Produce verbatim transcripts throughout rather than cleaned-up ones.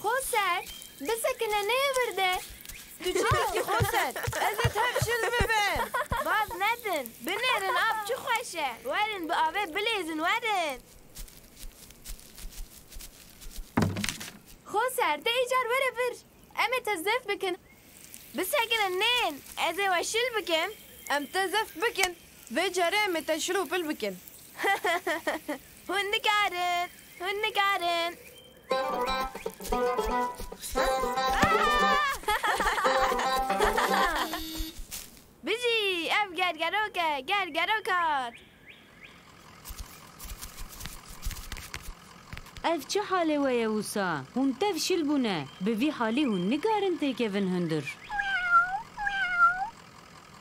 Xoser, bisekine neyê vir de. Tu çi dikî Xoser? Ez ê tev şil bibim. Baz nedin. Binêrin, av çi xweş e. Werin bi avê bilêzin, werin. Xoser, te îcar were vir. Em ê te zeft bikin. Bisekinin nên, ez ê we şil bikim. Em te zeft bikin. Vê carê em ê te şil û pil bikin. Hûn nikarin, hûn nikarin. Bijî, ev gergerok e, gergerok hat. Ev çi halê we ye wisa? Hûn tev şil bûne. Bi vî halî hûn nikarin têkevin hundir.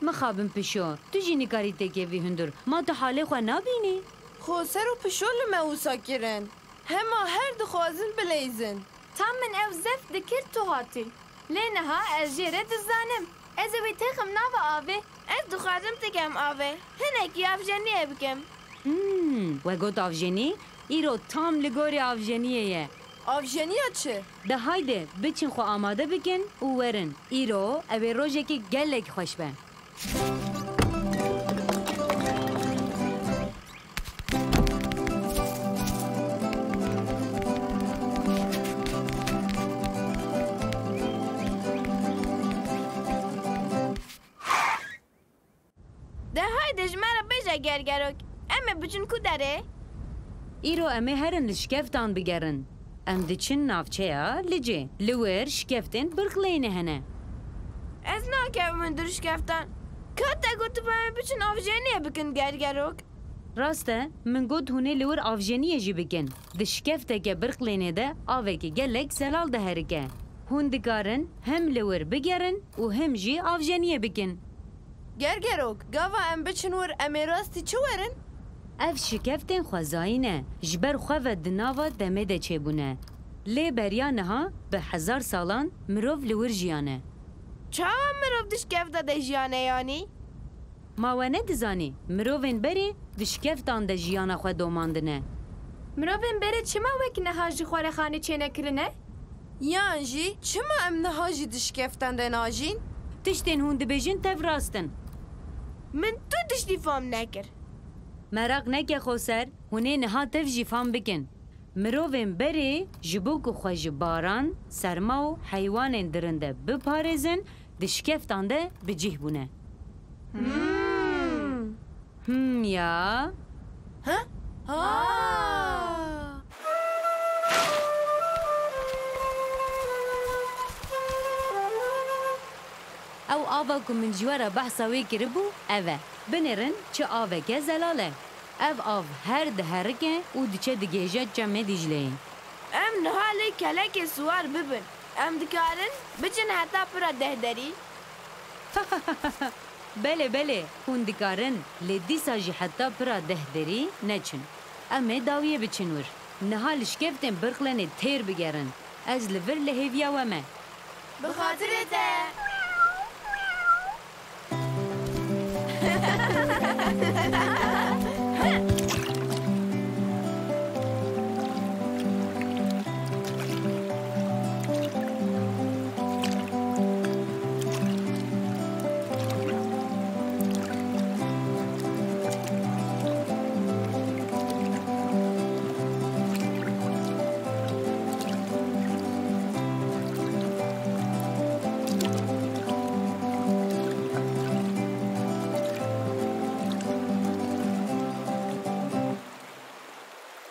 Mixabin Pişo, tu jî nikarî têkevî hundir. Ma tu halê xwe nabînî? Xoser û Pişo li me wisa kirin. Hema her dixwazin bileyzin. Tam min ew zeft dikir tu hatî. Lê niha ez jê re dizanim. Ez ê wî têxim nava avê. Ez dixwazim tikem avê. Hinekî avjeniyê bikim. Hmm, we got avjenî? Îro tam li gorî avjeniyê ye. Avjeniya çi? De haydi, biçin xwe amade bikin û werin. Îro ew ê rojekê gelek xweş be. De hayde ji me re bêje gergerok, em ê biçin ku derê? Îro em ê herin li şikeftan bigerin. Em diçin navçeya Licê. Li wir şikeftên birqleyînê hene. Ez nakevim hundir şikeftan. Ka te gotiba em ê biçin avjeniyê bikin gergerok? Rast e, min got hûn ê li wir avjeniyê jî bikin. Di şikefteke birqlênê de avekî gelek zelal diherike. Hûn dikarin hem li wir bigerin û hem jî avjeniyê bikin. Gergerok, gava em biçin wir em ê rastî çi werin? Ev şikeftên xwezayî ne. Ji ber xwe ve di nava demê de çêbûne. Lê beriya niha bi hezar salan mirov li wir jiyane. Çawa mirov di şikefta de jiyane yanî? Ma we nedizanî, mirovên berê di şikeftan de jiyana xwe domandine? Mirovên berê çima wek niha ji xwe re xanî çênekirine? Yan jî çima em niha jî di şikeftan de najîn? Tiştên hûn dibêjin tev rast in. Min tu tiştî fam nekir. Meraq neke Xoser, hûn ê niha tev jî fam bikin. Mirovên berê ji bo ku xwe ji baran, serma û heywanên dirinde biparêzin, di şikeftan de bi cih bûne. Hmm. Hmm ya. Ha? Ha! Ew ava ku min ji we re behsa wê kiribû, ev e. Binêrin çi aveke zelal e. Ev av her diherike û diçe digihêje Çemê Dîcleyê. Em niha lê kelekê siwar bibin. Em dikarin biçin heta pira dehderî? Belê, belê, hûn dikarin, lê dîsa jî heta pira dehderî neçin. Em ê dawiyê biçin wir. Niha li şikeftên birqlênê têr bigerin. Ez li vir li hêviya we me. Bi xatirê te.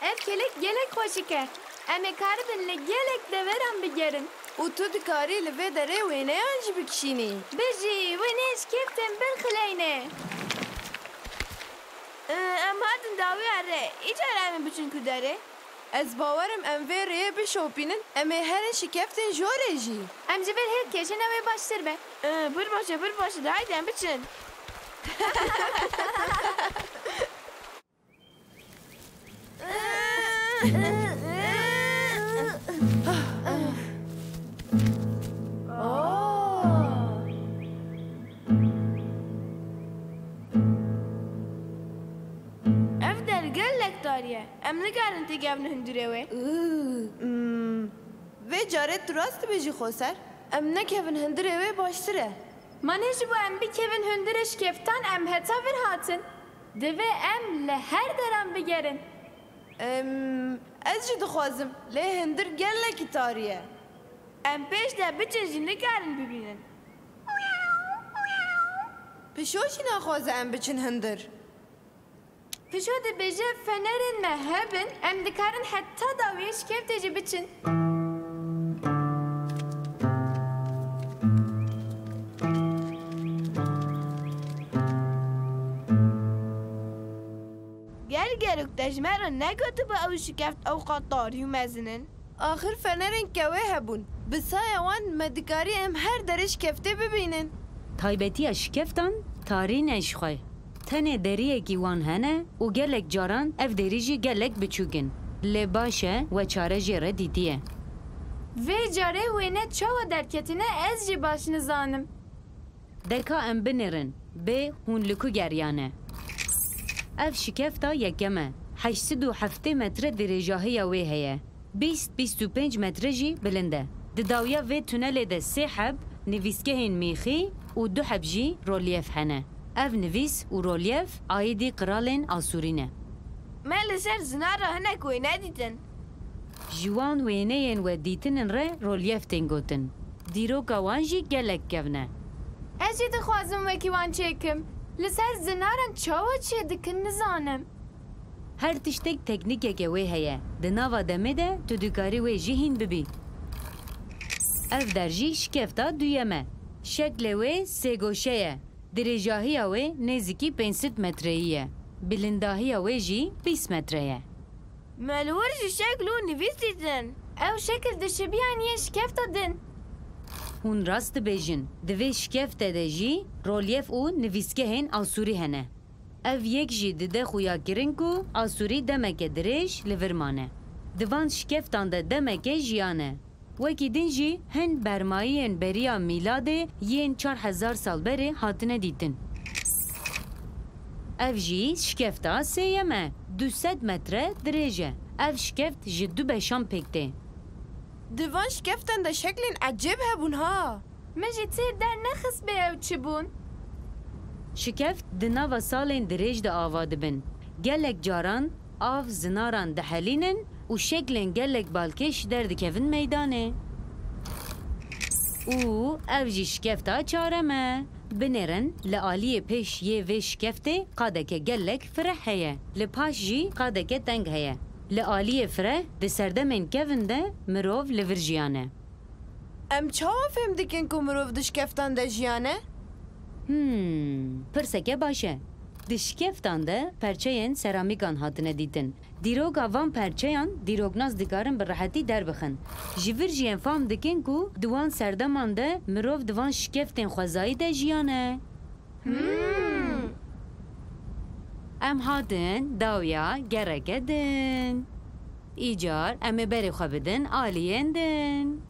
Ev kelek gelek xweşik e. Em ê karibin li gelek deveran bigerin. Û tu dikarî li vê derê wêneyan jî bikişînî. Bijî, wêneyên şikeftên birqlênê. Em hatin dawiya rê. Îcar em ê biçin ku derê? Ez bawer im em vê rêyê bişopînin, em ê herin şikeftên jorê jî. Em ji vir hêl kêşin, ew ê baştir be. Pir baş e, pir baş e. De haydi em biçin. Dariye. Em nikarin têkevin hundirê wê. Hmm. Vê carê tu rast dibêjî Xoser. Em nekevin hundirê wê baştir e. Ma ne ji bo em bikevin hundirê şikeftan em heta vir hatin. Divê em li her deran bigerin. Em, ez jî dixwazim, lê hundir gelekî tarî ye. Em pêş de biçin jî nikarin bibînin. Pişo jî naxwaze em biçin hundir. Pişo dibêje fenerên me hebin, em dikarin heta dawiyê şikeftê jî biçin. Gel gerok te ji me re negotibe ew şikeft ew qat tarî û mezin in? Axir fenerên kewê hebûn. Bi saya wan me dikarî em her derê şikeftê bibînin. Taybetiya şikeftan tarî ne ji xwe. Tenê deriyekî wan hene û gelek caran ev derî jî gelek biçûk in. Lê baş e we çare jê re dîtiye. Vê carê wêne çawa derketine ez jî baş nizanim. De ka em binêrin, bê hûn li ku geriyane. Ev şikefta yekem e. Heşt sed û heftê metre dirêjahiya wê heye. Bîst, bîst û pênc metre jî bilind e. Di dawiya vê tunelê de sê heb nivîsgehên mîxî û du heb jî rolyef hene. Ev nivîs û rolyef aîdî qiralên Asûrî ne. Me li ser zinara hinek wêne dîtin. Ji wan wêneyên we dîtinin re rolyef tên gotin. Dîroka wan jî gelek kevn e. Ez jî dixwazim wekî wan çêkim. Li ser zinaran çawa çêdikin nizanim. Her tiştek teknîkeke wê heye. Di nava demê de tu dikarî wê jî hîn bibî. Ev der jî şikefta duyem e. Şeklê wê sêgoşe ye. Dirêjahiya wê nêzîkî pênc sed metreyî ye. Bilindahiya wê jî bîst metre ye. Me li wir jî şekl û nivîs dîtin. Ew şekil dişibiyaniyê şikefta din. Hûn rast dibêjin. Di vê şikefte de jî rolyef û nivîsgehên Asûrî hene. Ev yek jî dide xuyakirin ku Asûrî demeke dirêj li vir mane. Di van şikeftan de demeke jiyane. Wekî din jî hin bermayiyên beriya mîladê yên çar hezar sal berê hatine dîtin. Ev jî şikefta sêyem e, du sed metre dirêj e. Ev şikeft ji du beşan pêk tê. Di van şikeftan de şeklên ecêb hebûn ha. Min jî têr dernexist bê ew çi bûn. Şikeft di nava salên dirêj de ava dibin. Gelek caran av zinaran dihelînin û şeklên gelek balkêş derdikevin meydanê. Û ev jî şikefta çarem e. Binêrin, li aliyê pêş yê vê şikeftê qadeke gelek fireh heye. Li paş jî qadeke teng heye. Li aliyê fireh di serdemên kevin de mirov li vir jiyane. Em çawa fêm dikin ku mirov di şikeftan de jiyane? Hmm, pirseke baş e. Di şikeftan de perçeyên seramîkan hatine dîtin. Dîroka van perçeyan dîroknas dikarin bi rehetî derbixin. Ji vir jî em fam dikin ku di wan serdeman de mirov di van şikeftên xwezayî de jiyane. Hmm. Em hatin dawiya gereke din. Îcar em ê berê xwe bidin aliyên din.